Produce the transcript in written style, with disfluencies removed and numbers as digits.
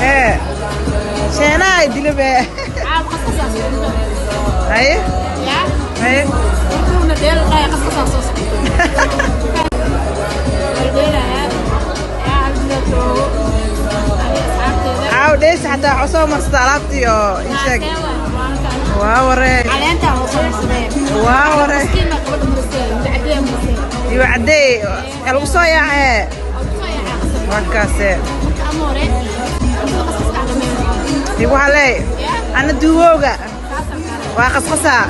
Hee, sheenaha ay dilo be. Haye haye. Markuuna dheel qaya qasqasaa soo socdo. Waa dheelayaa. Yaa hal bilood joogo. Ani asxaabteeda. Caaw dheesi xataa waxaa soo marsata alaabtii oo ii sheeg. Waa waree. Caleenta oo soo marsadeen. Waa waree. Miskiin baa gabadha marisay, cadee marisay. Iyo caddey ee lagu soo yaacee. Oo soo yaacay qasab. Waa kaase. Marka ama hore cuntada qasqaska dhameen. Igu haleey. Yaa ana duwowga saasaan kaara. Waa qasqasaa.